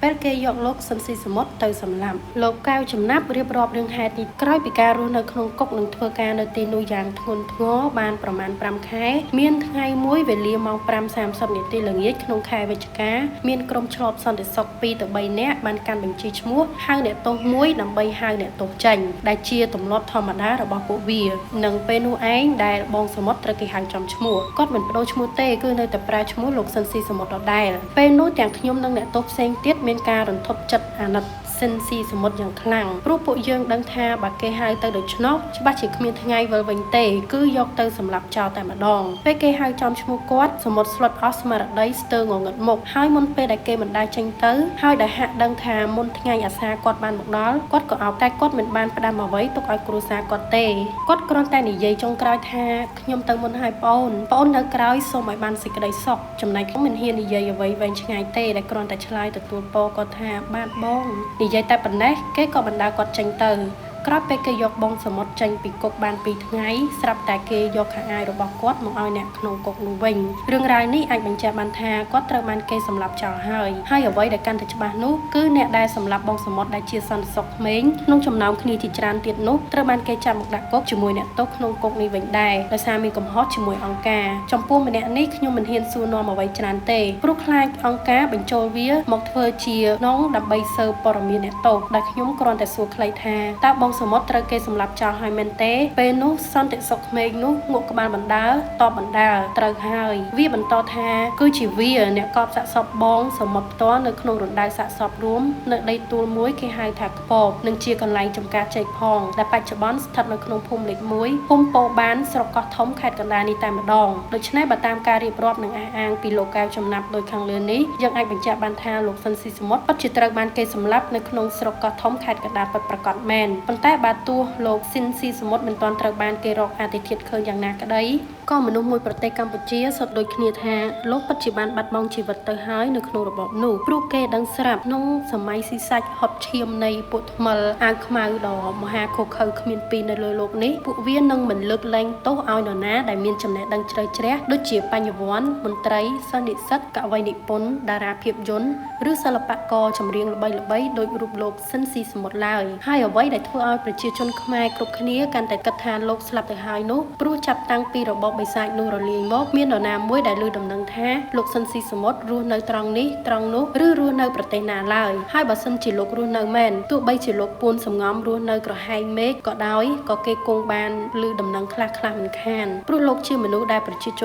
ពេលគេយកលោកស៊ិនស៊ីសាមុតទៅសម្លាប់លោកកែវចំណាប់រៀបរាប់រឿងហេតុនេះក្រោយពីការរស់នៅក្នុងគុកនិងធ្វើការនៅទីនោះយ៉ាងធ្ងន់ធ្ងរបានប្រមាណ5ខែមានថ្ងៃមួយវេលាម៉ោង5:30នាទីល្ងាចក្នុងខែវិច្ឆិកាមានក្រុមឆ្លប់សន្តិសុខ2ទៅ3នាក់បានកាន់បញ្ជីឈ្មោះហៅអ្នកទោសមួយដើម្បីហៅអ្នកទោសចេញដែលជាទម្លាប់ធម្មតារបស់ពួកវានិងពេលនោះឯងដែលបងសមុទ្រត្រូវគេហៅចំឈ្មោះគាត់មិនប្ដូរឈ្មោះទេគឺនៅតែប្រើឈ្មោះលោកស៊ិនស៊ីសមុទ្រដដែលពេលនោះទាំងខ្ញុំនិងអ្នកទោសផ្សេងទៀតមានការរន្ធត់ចិត្តអាណិតស៊ិនស៊ីសមុទ្រយ៉ាងខ្លាំងព្រោះពួកយើងដឹងថាបើគេហៅទៅដូច្នោះច្បាស់ជាគ្មានថ្ងៃវិលវិញទេគឺយកទៅសម្លាប់ចោលតែម្ដងពេលគេហៅចំឈ្មោះគាត់សមុទ្រស្លុតអស់ស្មារតីស្ទើរងងឹតមុខហើយមុនពេលដែលគេមិនដើរចេញទៅហើយដែលហាក់ដឹងថាមុនថ្ងៃអាសាគាត់បានមកដល់គាត់ក៏អោបតែគាត់មិនបានផ្ដាំអ្វីទុកឲ្យគ្រួសារគាត់ទេគាត់គ្រាន់តែនិយាយចុងក្រោយថាខ្ញុំទៅមុនហើយប្អូនប្អូននៅក្រោយសូមឲ្យបានសេចក្តីសុខចំណែកខ្ញុំមិនហ៊ាននិយាយអ្វីវែងឆ្ងាយទេដែលគ្រាន់តែឆ្លើយទទួលពរគាត់ថាបាទបងនិយាយតែប៉ុណ្ណេះគេក៏បណ្ដាគាត់ចេញទៅក្រោយពេលគេយកបងសមុទ្រចេញពីគុកបាន2ថ្ងៃស្រាប់តែគេយកខោអាវរបស់គាត់មកឲ្យអ្នកក្នុងគុកនោះវិញរឿងរ៉ាវនេះអាចបញ្ជាក់បានថាគាត់ត្រូវបានគេសម្លាប់ចោលហើយហើយអ្វីដែលកាន់តែច្បាស់នោះគឺអ្នកដែលសម្លាប់បងសមុទ្រដែលជាសន្តិសុខក្មេងក្នុងចំណោមគ្នាជាច្រើនទៀតនោះត្រូវបានគេចាប់មកដាក់គុកជាមួយអ្នកទោសក្នុងគុកនេះវិញដែរដោយសារមានកំហុសជាមួយអង្គការចំពោះម្នាក់នេះខ្ញុំមិនហ៊ានសួរនាំអ្វីច្រើនទេព្រោះខ្លាចអង្គការបញ្ចូលវាមកធ្វើជានងដើម្បីស៊ើបព័ត៌មានអ្នកទោសដែលខ្ញុំគ្រាន់តែសួរខ្លីថាតើបងសមុទ្រត្រូវគេសម្លាប់ចោលហើយមែនទេពេលនោះសន្តិសុខក្មេងនោះងក់ក្បាលបណ្ដើតបបណ្ដើត្រូវហើយវាបន្តថាគឺជាវាអ្នកកប់សាកសពបងសមុទ្រផ្ទាល់នៅក្នុងរណ្ដៅសាកសពរួមនៅដីទួលមួយគេហៅថាខ្ពបនិងជាកន្លែងចំការចេកផងដែលបច្ចុប្បន្នស្ថិតនៅក្នុងភូមិលេខ1ភូមិពោបានស្រុកកោះធំខេត្តកណ្ដាលនេះតែម្ដងដូច្នេះបើតាមការរៀបរាប់និងអះអាងពីលោកកែវចំណាប់ដោយខាងលើនេះយើងអាចបញ្ជាក់បានថាលោកស៊ិនស៊ីសមុទ្រពិតជាត្រូវបានគេសម្លាប់នៅក្នុងស្រុកកោះធំខេត្តកណ្ដាលពិតប្រាកដមែនប៉ុន្តែបើទោះលោកស៊ិនស៊ីសមុទ្រមិនទាន់ត្រូវបានគេរកអធិធិឃើញយ៉ាងណាក្តីក៏មនុស្សមួយប្រទេសកម្ពុជាសុទ្ធដូចគ្នាថាលោកពិតជាបានបាត់បង់ជីវិតទៅហើយនៅក្នុងរបបនោះព្រោះគេដឹងស្រាប់ក្នុងសម័យស៊ីសាច់ហត់ឈាមនៃពួកថ្មិលអាវខ្មៅដ៏មហាឃោឃៅគ្មានពីរនៅលើលោកនេះពួកវានឹងមិនលើកលែងទោសឲ្យនរណាដែលមានចំណេះដឹងជ្រៅជ្រះដូចជាបញ្ញវន្តមន្ត្រីសិស្សនិស្សិតកវីនិពន្ធតារាភាពយន្តឬសិល្បករចម្រៀងល្បីៗដូចរូបលោកស៊ិនស៊ីសមុទ្រឡើយហើយអ្វីដែលធ្វើឲ្យប្រជាជនខ្មែរគ្រប់គ្នាកាន់តែគិតថាលោកស្លាប់ទៅហើយនោះព្រោះចាប់តាំងពីរបបបិសាចនោះរលាយមកមាននរណាមួយដែលឮដំណឹងថាលោកស៊ិនស៊ីសមុទ្ររស់នៅត្រង់នេះត្រង់នោះឬរស់នៅប្រទេសណាឡើយហើយបើសិនជាលោករស់នៅមែនទោះបីជាលោកពួនសំងំរស់នៅក្រហែងមេឃក៏ដោយក៏គេគង់បានឮដំណឹងខ្លះៗមិនខានព្រោះលោកជាមនុស្សដែលប្រជាជន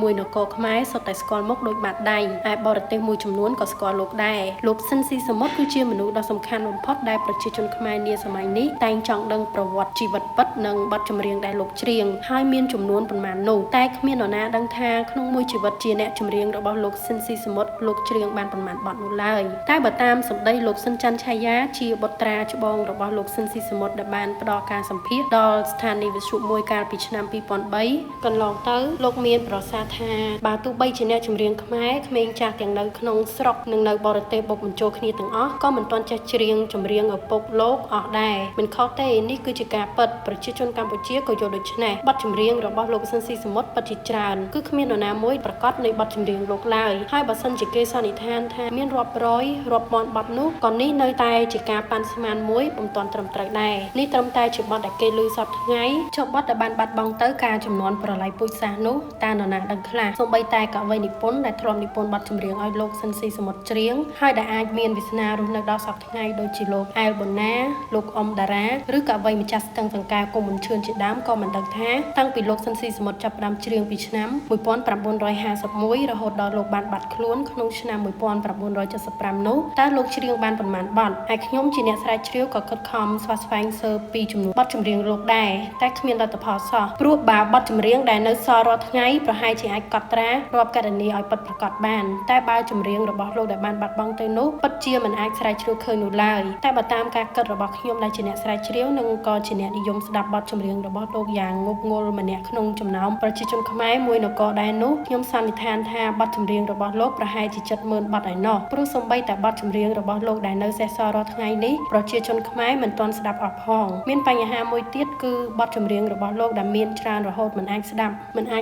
មួយនគរខ្មែរសុទ្ធតែស្គាល់មុខដូចបាតដៃឯបរទេសមួយចំនួនក៏ស្គាល់លោកដែរលោកស៊ិនស៊ីសមុទ្រគឺជាមនុស្សដ៏សំខាន់បំផុតដែលប្រជាជនខ្មែរនាសម័យនេះតែងចង់ដឹងប្រវត្តិជីវិតពិតនិងបទចម្រៀងដែលលោកច្រៀងហើយមានចំនួនប៉ុន្មាននោះតែគ្មាននរណាដឹងថាក្នុងមួយជីវិតជាអ្នកចម្រៀងរបស់លោកស៊ិនស៊ីសមុទ្រលោកច្រៀងបានប៉ុន្មានបទនោះឡើយតែបើតាមសម្ដីលោកស៊ិនច័ន្ទឆាយាជាបុត្រាច្បងរបស់លោកស៊ិនស៊ីសមុទ្រដែលបានផ្ដល់ការសម្ភាសដល់ស្ថានីយ៍វិទ្យុមួយកាលពីឆ្នាំ2003កន្លងទៅលោកមានប្រសាសន៍ថាបើទោះបីជាអ្នកចម្រៀងខ្មែរក្មេងចាស់ទាំងនៅក្នុងស្រុកនិងនៅបរទេសបុកបញ្ចូលគ្នាទាំងអស់ក៏មិនទាន់ចេះច្រៀងចម្រៀងឪពុកលោកអស់ដែរមិនខុសទេនេះគឺជាការពិតប្រជាជនកម្ពុជាក៏យល់ដូច្នេះបទចម្រៀងរបស់លោកស៊ិនស៊ីសមុទ្រពិតជាច្រើនគឺគ្មាននរណាមួយប្រកាសនៃបទចម្រៀងលោកឡើយហើយបើសិនជាគេសន្និដ្ឋានថាមានរាប់រយរាប់ពាន់បទនោះក៏នេះនៅតែជាការប៉ាន់ស្មានមួយពុំទាន់ត្រឹមត្រូវដែរនេះត្រឹមតែជាបទដែលគេឮសពថ្ងៃចុះបទដែលបានបាត់បង់ទៅការចំនួនប្រល័យពូជសាសន៍នោះតើនរណាដឹងខ្លះសូម្បីតែកវីនិពន្ធដែលធ្លាប់និពន្ធបទចម្រៀងឲ្យលោកស៊ិនស៊ីសមុទ្រច្រៀងហើយដែលអាចមានវាសនារស់នៅដល់សពថ្ងៃដូចជាលោកអែលបូណាលោកអ៊ំតារាឬកវីម្ចាស់ស្ទឹងសង្កែគង់ប៊ុនឈឿនជាដើមក៏មិនដឹងថាតាំងពីលោកស៊ិនស៊ីសមុទ្រចាប់ផ្ដើមច្រៀងពីឆ្នាំ1951រហូតដល់លោកបានបាត់ខ្លួនក្នុងឆ្នាំ1975នោះតើលោកច្រៀងបានប៉ុន្មានបទហើយខ្ញុំជាអ្នកស្រាវជ្រាវក៏ខិតខំស្វះស្វែងស៊ើបពីចំនួនបទចម្រៀងលោកដែរតែគ្មានលទ្ធផលសោះព្រោះបើបទចម្រៀងដែលនៅសល់រាល់ថ្ងៃប្រហែលជាអាចកត់ត្រារាប់ករណីឲ្យពិតប្រាកដបានតែបើចម្រៀងរបស់លោកដែលបានបាត់បង់ទៅនោះពិតជាមិនអាចស្រាវជ្រាវឃើញនោះឡើយតែបើតាមការគិតរបស់ខ្ញុំដែលជាអ្នកស្រាវជ្រាវនិងក៏ជាអ្នកនិយមស្ដាប់បទចម្រៀងរបស់លោកយ៉ាងងប់ងល់ម្នាក់ក្នុងចំណោមប្រជាជនខ្មែរមួយនគរដែរនោះខ្ញុំសន្និដ្ឋានថាបទចម្រៀងរបស់លោកប្រហែលជា70,000បទឯណោះព្រោះសូម្បីតែបទចម្រៀងរបស់លោកដែលនៅសេសសល់រាល់ថ្ងៃនេះប្រជាជនខ្មែរមិនទាន់ស្ដាប់អស់ផងមានបញ្ហាមួយទៀតគឺបទចម្រៀងរបស់លោកដែលមានច្រើនរហូតមិនអាច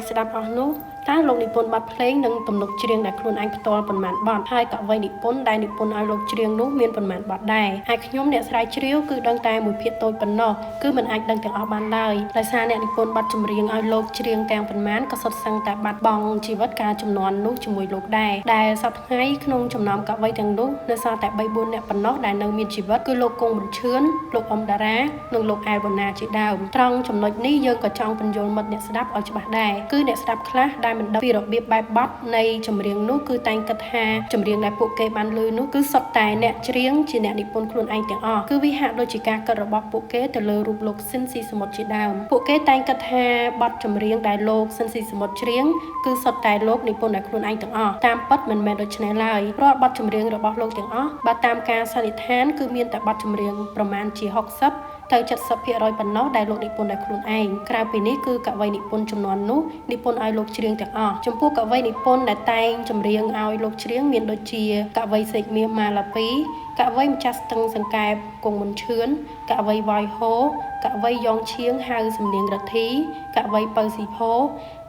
ស្ដាប់អស់នោះ តើលោកនិពន្ធបទភ្លេងនិងទំនុកច្រៀងដែលខ្លួនឯងផ្ទាល់ប៉ុន្មានបទហើយកវីនិពន្ធដែលនិពន្ធឲ្យលោកច្រៀងនោះមានប៉ុន្មានបទដែរហើយខ្ញុំអ្នកស្រាវជ្រាវគឺដឹងតែមួយភាគតូចប៉ុណ្ណោះគឺមិនអាចដឹងទាំងអស់បានឡើយដោយសារអ្នកនិពន្ធបទចម្រៀងឲ្យលោកច្រៀងទាំងប៉ុន្មានក៏សុទ្ធសឹងតែបាត់បង់ជីវិតកាលជំនាន់នោះជាមួយលោកដែរដែលសប្តាហ៍ថ្ងៃក្នុងចំណោមកវីទាំងនោះនៅសល់តែ3 4នាក់ប៉ុណ្ណោះដែលនៅមានជីវិតគឺលោកគង់ប៊ុនឈឿនលោកអ៊ំតារានិងលោកអែលវណ្ណាជាដើមត្រង់ចំណុចនេះយើងក៏ចង់បញ្យល់មិត្តអ្នកស្ដាប់ឲ្យច្បាស់ដែរគឺអ្នកស្ដាប់ខ្លះដែលមិនដឹងពីរបៀបបែបបទនៃចម្រៀងនោះគឺតែងគិតថាចម្រៀងដែលពួកគេបានឮនោះគឺសុទ្ធតែអ្នកច្រៀងជាអ្នកនិពន្ធខ្លួនឯងទាំងអស់គឺវាហាក់ដូចជាការគិតរបស់ពួកគេទៅលើរូបលោកស៊ិនស៊ីសមុទ្រជាដើមពួកគេតែងគិតថាបទចម្រៀងដែលលោកស៊ិនស៊ីសមុទ្រច្រៀងគឺសុទ្ធតែលោកនិពន្ធដោយខ្លួនឯងទាំងអស់តាមពិតមិនមែនដូច្នេះឡើយរាល់បទចម្រៀងរបស់លោកទាំងអស់បើតាមការសន្និដ្ឋានគឺមានតែបទចម្រៀងប្រមាណជា60ទៅ70%ប៉ុណ្ណោះដែលលោកនិពន្ធដោយខ្លួនឯងក្រៅពីនេះគឺកវីនិពន្ធជំនាន់នោះនិពន្ធឲ្យលោកច្រៀងទាំងអស់ចំពោះកវីនិពន្ធដែលតែងចម្រៀងឲ្យលោកច្រៀងមានដូចជាកវីសេកមាសម៉ាឡាពីកវីម្ចាស់ស្ទឹងសង្កែបគង់មុនឈឿនកវីវ៉ៃហូកវីយ៉ងឈៀងហៅសំនៀងរទ្ធីកវីពៅស៊ីផូ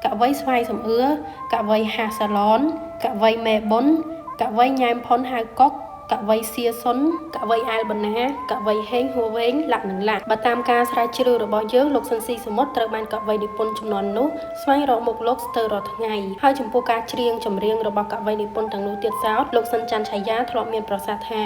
កវីស្វាយសំអឿកវីហាសាឡនកវីមេប៊ុនកវីញ៉ែមផុនហៅកុកកវីសៀសុនកវីអែលបណ្ណាកវីហេងហួវែងលាក់នឹងលាក់បើតាមការស្រាវជ្រាវរបស់យើងលោកស៊ិនស៊ីសមុទ្រត្រូវបានកវីនិពន្ធជំនាន់នោះស្វែងរកមុខលោកស្ទើររាល់ថ្ងៃហើយចំពោះការច្រៀងចម្រៀងរបស់កវីនិពន្ធទាំងនោះទៀតសោតលោកស៊ិនច័ន្ទឆាយាធ្លាប់មានប្រសាសន៍ថា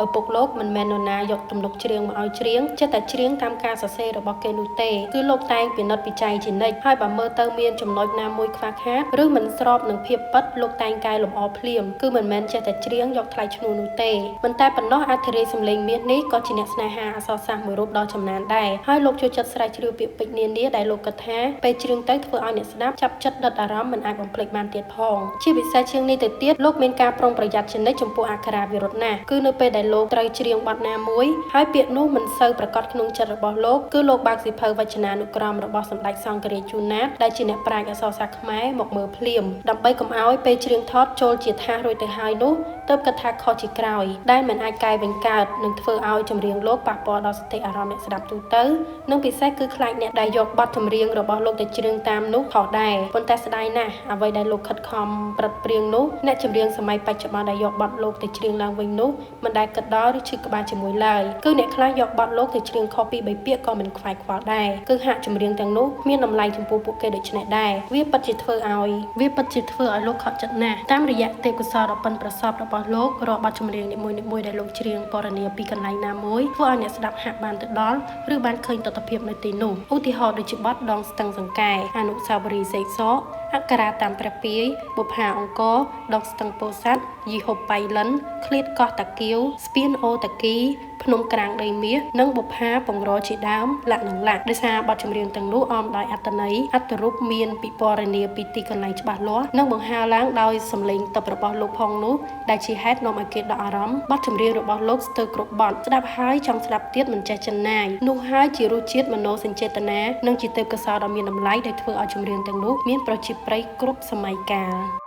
ឪពុកលោកមិនមែននរណាយកទំនុកច្រៀងមកឲ្យច្រៀងចេះតែច្រៀងតាមការសរសេររបស់គេនោះទេគឺលោកតែងពិនិត្យពិច័យជានិច្ចហើយបើមើលទៅមានចំណុចណាមួយខ្វះខាតឬមិនស្របនឹងភាពពិតលោកតែងកែលម្អភ្លាមគឺមិនមែនចេះតែច្រៀងយកថ្លៃឈ្នួលនោះទេមិនតែប៉ុណ្ណោះអធិរាជសម្លេងមាសនេះក៏ជាអ្នកស្នេហាអក្សរសាស្ត្រមួយរូបដ៏ចំណានដែរហើយលោកចូលចិត្តស្រាវជ្រាវពាក្យពេចន៍នានាដែលលោកគិតថាពេលច្រៀងទៅធ្វើឲ្យអ្នកស្ដាប់ចាប់ចិត្តដិតអារម្មណ៍មិនអាចបំភ្លេចបានទៀតផងជាពិសេសជាងនេះទៅទៀតលោកមានការប្រុងប្រយ័ត្នជានិច្ចចំពោះអក្ខរាវិរុទ្ធណាស់គឺនៅពេលដែលលោកត្រូវច្រៀងបទណាមួយហើយពាក្យនោះមិនសូវប្រកបក្នុងចិត្តរបស់លោកគឺលោកបើកសៀវភៅវចនានុក្រមរបស់សម្ដេចសង្ឃរាជជួនណាតដែលជាអ្នកប្រាជ្ញអក្សរសាស្ត្រខ្មែរមកមើលភ្លាមដើម្បីកុំឲ្យពេលច្រៀងថតចូលជាថាសរួចទៅហើយនោះទើបគិតថាខុសជាក្រោយដែលមិនអាចកែវិញកើតនឹងធ្វើឲ្យចម្រៀងលោកប៉ះពាល់ដល់សតិអារម្មណ៍អ្នកស្ដាប់ទូទៅនិងពិសេសគឺខ្លាចអ្នកដែលយកបទចម្រៀងរបស់លោកទៅច្រៀងតាមនោះខុសដែរប៉ុន្តែស្ដាយណាស់អ្វីដែលលោកខិតខំប្រឹតព្រៀងនោះអ្នកចម្រៀងសម័យបច្ចុប្បន្នដែលយកបទលោកទៅច្រៀងឡើងវិញនោះមិនដែលគិតដល់ឬឈឺក្បាលជាមួយឡើយគឺអ្នកខ្លះយកបទលោកទៅច្រៀងខុសពី3ពាក្យក៏មិនខ្វាយខ្វល់ដែរគឺហាក់ចម្រៀងទាំងនោះមានតម្លៃចំពោះពួកគេដូច្នេះដែរវាពិតជាធ្វើឲ្យលោកខកចិត្តណាស់តាមរយៈទេពកោសល្យដ៏ប៉ិនប្រសប់របស់លោករាល់បទចម្រៀងនីមួយៗដែលលោកច្រៀងពណ៌នាពីកន្លែងណាមួយធ្វើឲ្យអ្នកស្ដាប់ហាក់បានទៅដល់ឬបានឃើញទស្សនវិជ្ជានៅទីនោះឧទាហរណ៍ដូចជាបទដងស្ទឹងសង្កែអនុស្សាវរីយ៍សេកសកអក្ខរាតាមព្រះពាយបុប្ផាអង្គរដងស្ទឹងពោធិ៍សាត់យីហូបបៃលិនឃ្លាតកោះតាគៀវស្ពានអូតាគីភ្នំក្រាំងដីមាសនិងបុប្ផាពង្រជាដើមលាក់នឹងលាក់ដោយសារបទចម្រៀងទាំងនោះអមដោយអត្ថន័យអត្ថរូបមានពិពណ៌នាពីទីកន្លែងច្បាស់លាស់និងបង្ហើរឡើងដោយសម្លេងទឹករបស់លោកផងនោះដែលជាហេតុនាំឲ្យគេដកអារម្មណ៍បទចម្រៀងរបស់លោកស្ទើរគ្រប់បទស្ដាប់ហើយចង់ស្ដាប់ទៀតមិនចេះចិនណាយនោះហើយជារសជាតិមនោសញ្ចេតនានិងជាទេពកោសល្យដ៏មានតម្លៃដែលធ្វើឲ្យចម្រៀងទាំងនោះមានប្រជាប្រិយគ្រប់សម័យកាល។